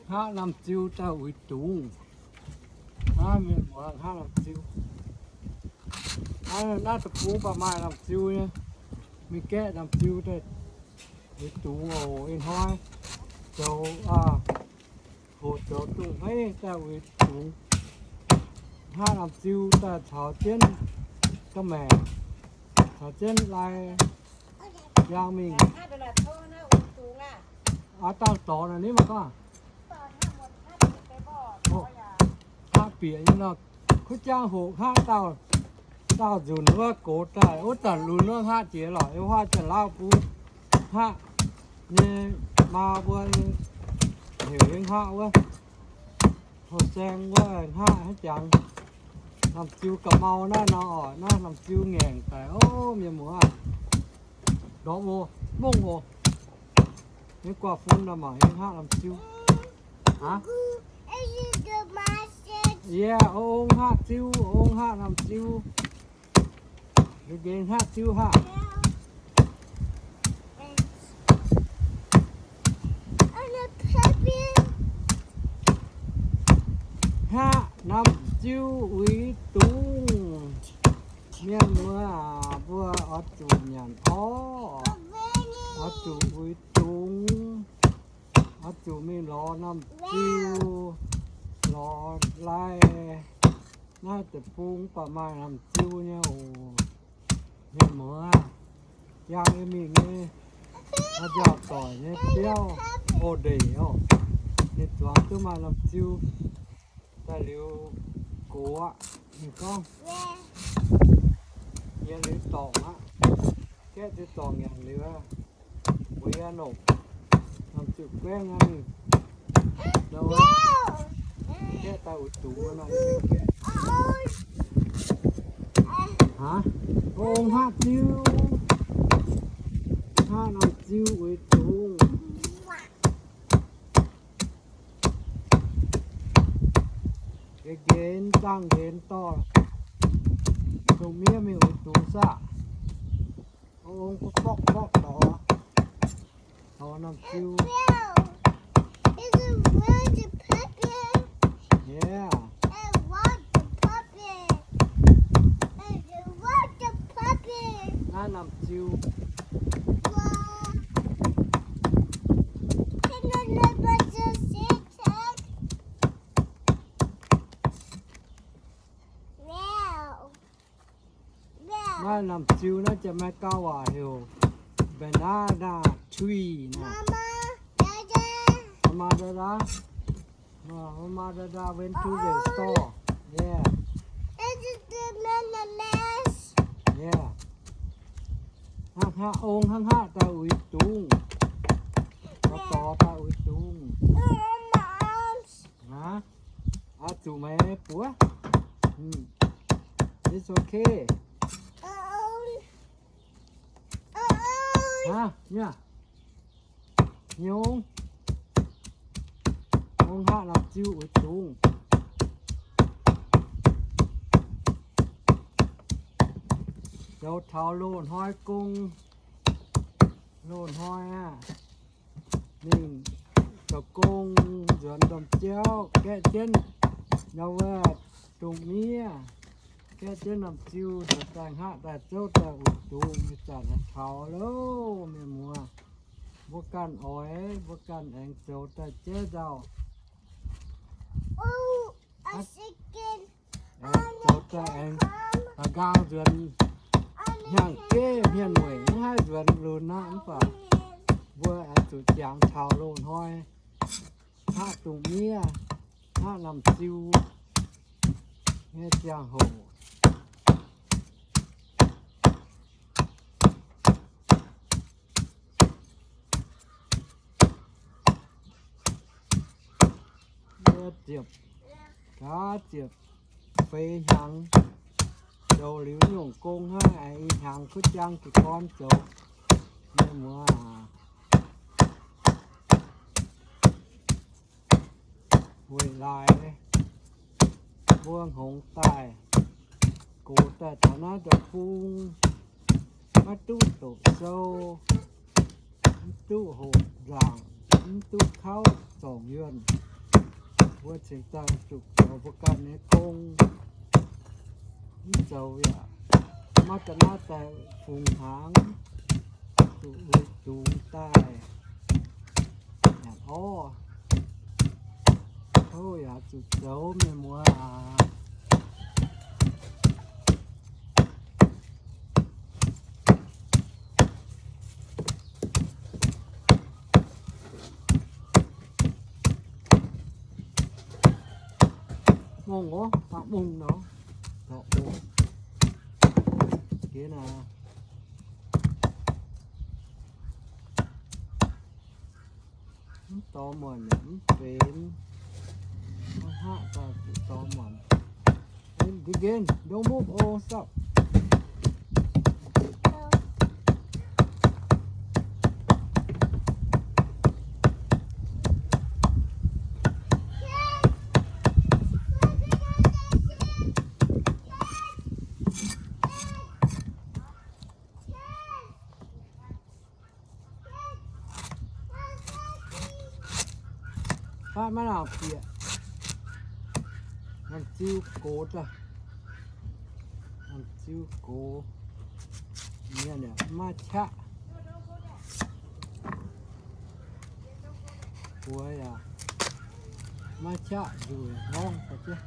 Hngaqv namh ziu daaih uix dungz. Naaiv mienh muoz hngaqv namh ziu. Naaiv, naaiv deic-bung baac maaih namh ziu nyei. Mingh gaeqv namh ziu daaih uix dungz oc. Ih hnoi zoux, aa, hoqc zoux dungz hmeiv daaih uix dungz. Hngaqv namh ziu daaih caux jienv ga'maeqc, caux jienv lai njang mingh. Aa, dangh dorngx naaic ni mangc gorngv. Hngaqv bieqc nyei nor, kuv jangx hoqc hngaqv dauh, dauh nzunc wuov gox daaih, wuov zanc lunx wuov hngaqv jiex lorqc, yie huaav Janx-Lauv bung hngaqv nyei maa mbuo heuc nyei hngaqv wuov. Houh saeng wuov hngaqv hnangv jangx. Namh ziu ga'mau naaiv nor oc, naaiv namh ziu ngaengc daic oc, mienh muoz. Ndortv oc, mongh oc. Nyei guaax fun nor mangc nyei hngaqv namh ziu. Aa? Yie ong hngaqv ziu, ong hngaqv namh ziu. Nqa'haav hngaqv ziu haqv. Hngaqv namh ziu uix dungz. Mienh muoz aac, mbuo oix zuqc nyanc orv, oix zuqc uix dungz, oix zuqc mingh lorz namh ziu, lorz lai. Naaiv deic-bung baac maaih namh ziu nyei oc. Mienh muoz, yangh yie mingh nyei, nziaauc doic nyei biauv, oc, ndeic oc. Ninh zuangx duqv maaih namh ziu daaih liuz gox aqv. Ninh gorngv, yie liuz dorngc aqv. Gaeqv ziouc dorngc nyanc liuz aqv. Weic yie nongc, nongc ziuc guaengv aqv. Gaeqv daaih uix dungz nor, aa, ong hngaqv ziu, hngaqv namh ziu uix dungz. Nqenx zaangh nqenx dorh, dongh miev mingh uix dungz saah. Ong borqv borqv dorh, dorh namh ziu. Yeah. Naaiv namh ziu. Naaiv namh ziu naaiv jiex Meigaa waac heuc banana tree naaiv. Mama, dada. Mama, dada went to the store. Yeah. Yeah. Hnangv hngaqv ong hnangv hngaqv daaih uix dungz. Dorh dorh daaih uix dungz. Aa, zuqc meih buov. It's okay. Aa, nyei. Nyungc. Ong hngaqv namh ziu uix dungz. Zoux taux loz-hnoi gong, loz-hnoi aqv, ninh zoux gong nzuonx domh jauv gaeqv jienv nor wuov dungz miev, gaeqv jienv namh ziu zoux daaih hngaqv daaih zouv daaih uix dungz, ih zanc aengx taux loh mienh muoz. Mbuo ganh oix, mbuo ganh aengx zoux daaih jaiv nzauh. Zoux daaih aengx nqaang nzuonx hnyangx-jeiv hmien mueic mv haih nzuonx lunx aqv, mv baac mbuo aengx zuqc jangx taux loz-hnoi hngaqv dungz miev, hngaqv namh ziu nyei ziangh hoc. Yie ziepc, gaax ziepc feix hnyangx zoux liuz nyungc gong hnangv, aengx i hnyangx kuv jang jiez gorn zoux. Mienh muoz aac, weic laaix mbuo hngongx daaih gox daaih taux naaiv deic-bung, maiv duqv doqc sou, mv duqv hoqc nzaangc, mv duqv kauv zorngc yuonh. Mbuo cingx daaih zuqc zoux mbuo ganh nyei gong. Mv zoux yaac maiv ga'naaiv daaih fungx hnaangx, zuqc dungx daaih nyanc orv. Tov yaac zuqc zoux, mienh muoz aac. Mungh oc, mangc mungh nor, dorh oc. Geh naaic. Mv dorh muonc yaac mv benx. Maiv haav daaih zuqc dorh muonc. Begin, don't move, oh, stop. Fatv maiv nangc bieqc. Nangc ziu gox daaih. Nangc ziu gox. Mienh yaac maiv qaqv. Buoz yaac maiv qaqv, nzueic hnangv deix.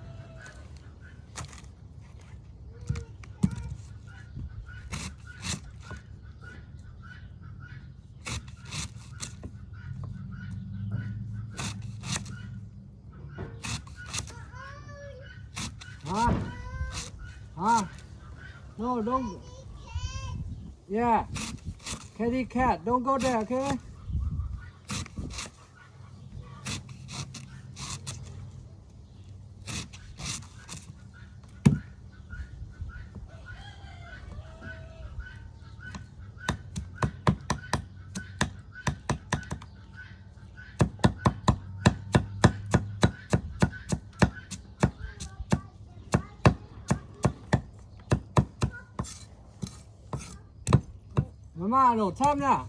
Huh? Huh? No, don't. Yeah. Kitty cat, don't go there, okay? Mama, longc camv naaic.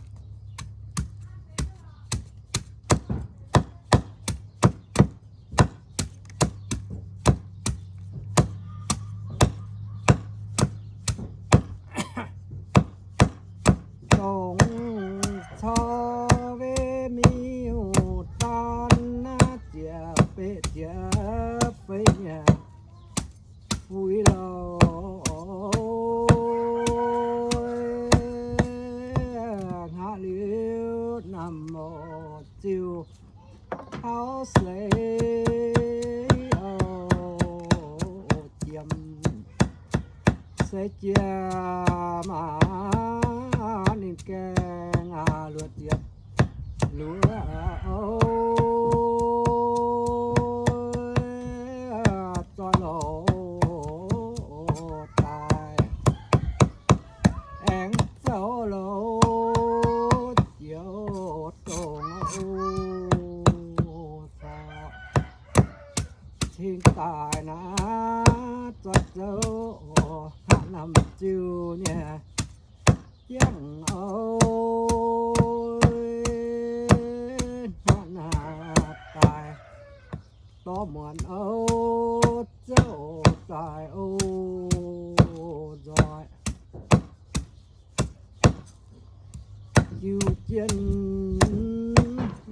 Dongh cor ve miuc-dorn naaiv ziec beqc ziec feix nyei fuix lorh. Hngaqv liuz namh ziuc taux seix oc, jiem seix jiex maah, ninh gaengh luoqc jiex luoqc oc, zoih loz daaih aengx zoux loz jiex dongh oc. Cingx daaih naaiv zoih zoux hngaqv namh ziuc nyei jangx oc, hngaqv naaiv daaih dorh muonc oc, zoux daaih oc nzoih. Jiu jien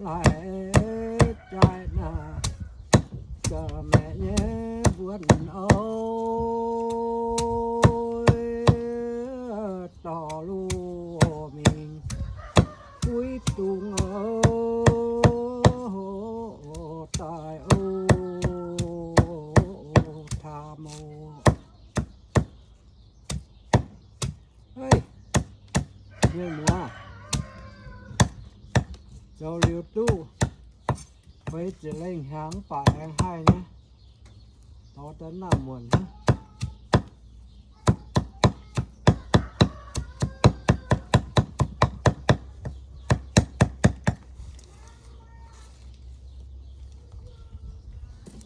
laaix jaaix naaic, ga'maeqc nyei mbuonx oc, dorh loz mingh uix dungz oc, daaih oc, taam oc. Mienh muoz, zoux liuz duqv feix ziepc lengh hnyangx mv baac aengx haih nyei, dorh daaih naaiv muonc hnangv.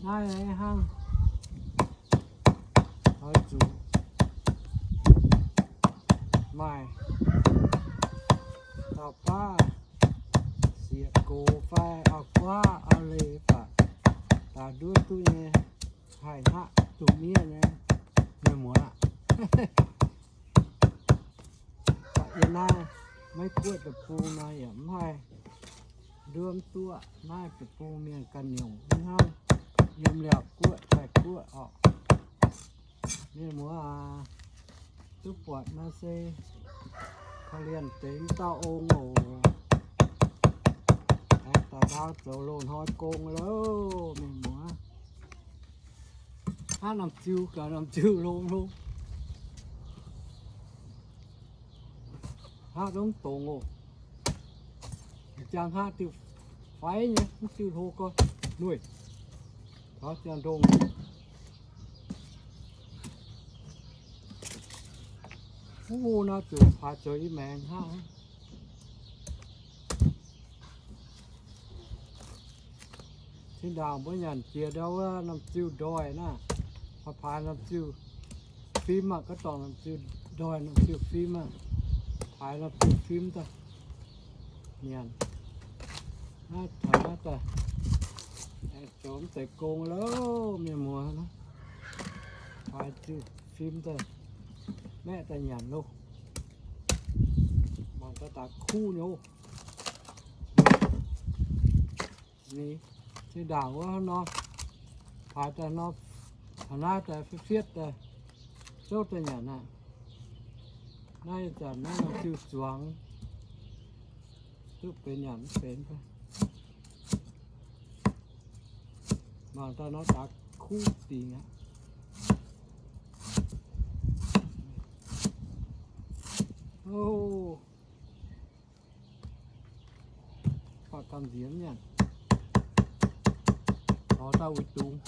Naaiv hnangv. Oix zuqc maaih dauh baav sieqv gox fai auv-guaav auv-leih baac daaih nduov. Bung naaiv yaac mv haih nduov mv duqv. Naaiv deic-bung mienh ganh nyungc hnangv, yiem Laauv guoqv, Taiv guoqv oc. Mienh muoz aac, duqv buatc naaiv se korv-lienh deix mv dauh ong oc. Aengx daaih ndau zoux loz-hnoi gong loh, mienh muoz. Hnangv norm ziu gaax, norm ziu longx longx. Hnangv zungv dongz oc. Jangx hnangv diuh faix nyei, mv diuh hlo gorx nuih. Taux ziangh ndongh. Wuov naaiv zuqc paaix zoux i maengx hnangv. Zinh ndaangc mbuo nyanc jiex ndau wuov norm ziu ndoih naaiv, paaix paaix norm ziu fim aqv, gaav dorngc norm ziu ndoih, norm ziu fim aqv, paaix norm ziu fim daaih. Nyanc naaiv taux naaiv daaih, zoux mv zeiz gong loh, mienh muoz. Paaix ziu fim daaih, maeqv daaih nyanc loh. Mangc daaih daaih kuv nyei oc. Ni, zinh ndaangc wuov nor, paaix daaih nor, taux naaiv daaih fietv fietv daaih, zouv daaih nyanc aqv. Naaiv zanc naaiv norm ziu zuangx, duqv benx nyanc mv benx. Mangc daaih nor daaih kuv dingc aqv. O, baac gamh nziex nyanc, lorz daaih uix dungz.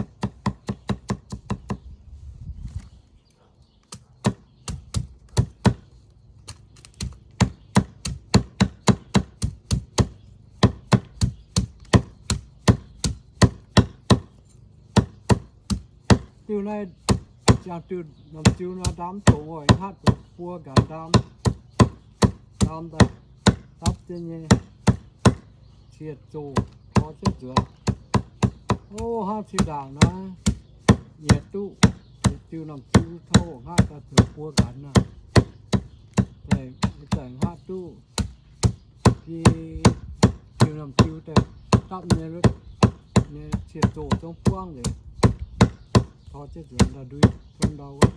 Diuh naaiv, ziangh diuh norm ziu nor, ndaam dongz oc, ih hnangv dongz buo nqanx ndaam, ndaam daaih dapv jienv nyei, cie zoh, tor jienv nzuonx. O, hnangv zinh ndaangc naaiv, yie duqv diuh norm ziu tov hnangv daaih zoux buo nqanx naaiv, daaih hnangv duqv diuh norm ziu daaih dapv nyei, nyei cie zoh zungv buangv nzengc, tor jienv nzuonx ndau ndui, zungv ndau wuov.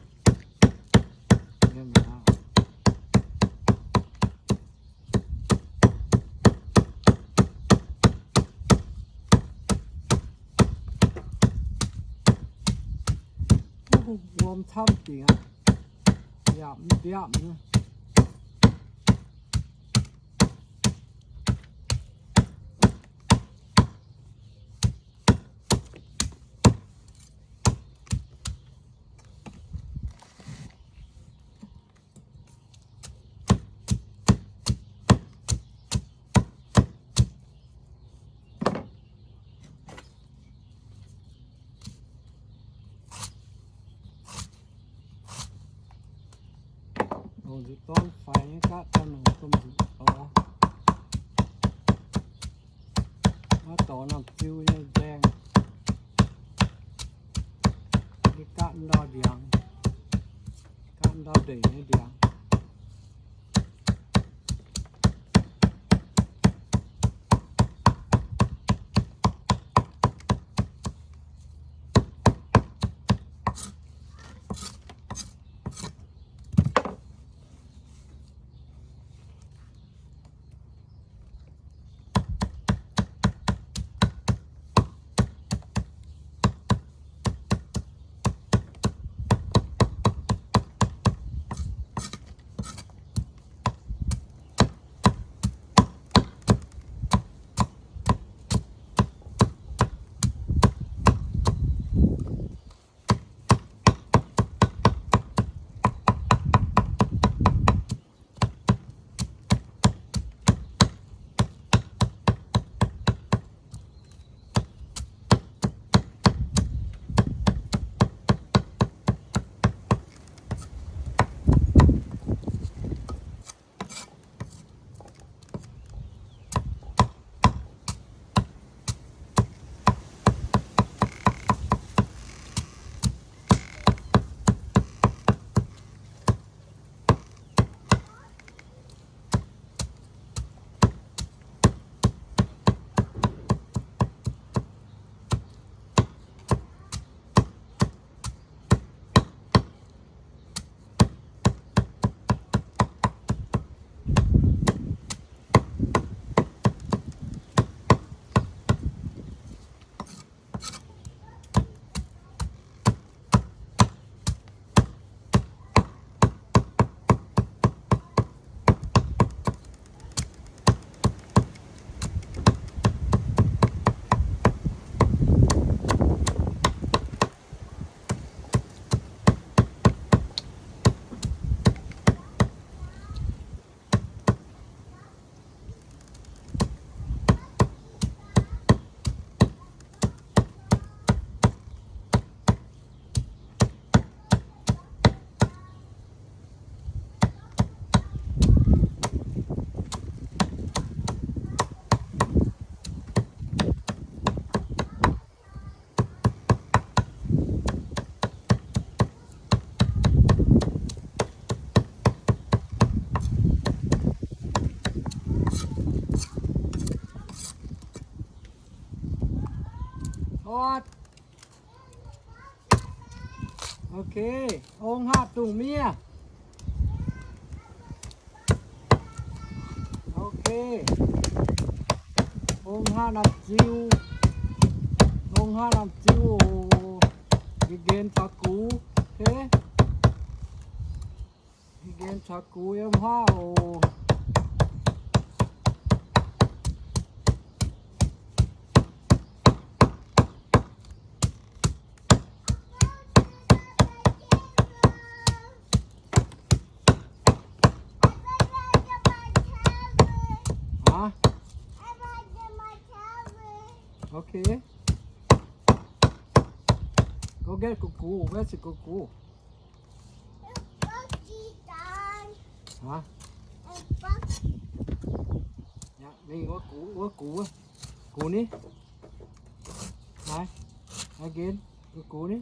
Wuom camv dingc aqv, mbiaapv mbiaapv nyei. Longc nzuqc dorn faix nyei gaav daaih nongc domh nzuqc dorh. Maiv dorh norm ziu nyei nzaeng. Gaav ndau ndiangx, gaav ndau ndeic nyei ndiangx. Oc. Ok, ong haav dungh miev. Ok, ong haav norm ziu, ong haav norm ziu oc. Nqenx caux gux, ok. Nqenx caux gux yiem haav oc. Haaix? Ok. Go get gux gux. Where's the gux gux? Haaix? Mingh wuov gux, wuov gux, gux ni. Haaix? Haaix nqenx? Gux gux ni.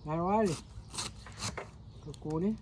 Haaix, Riley? Gux gux ni.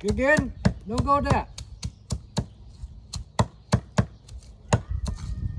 Nqenx, nqenx, don't go there.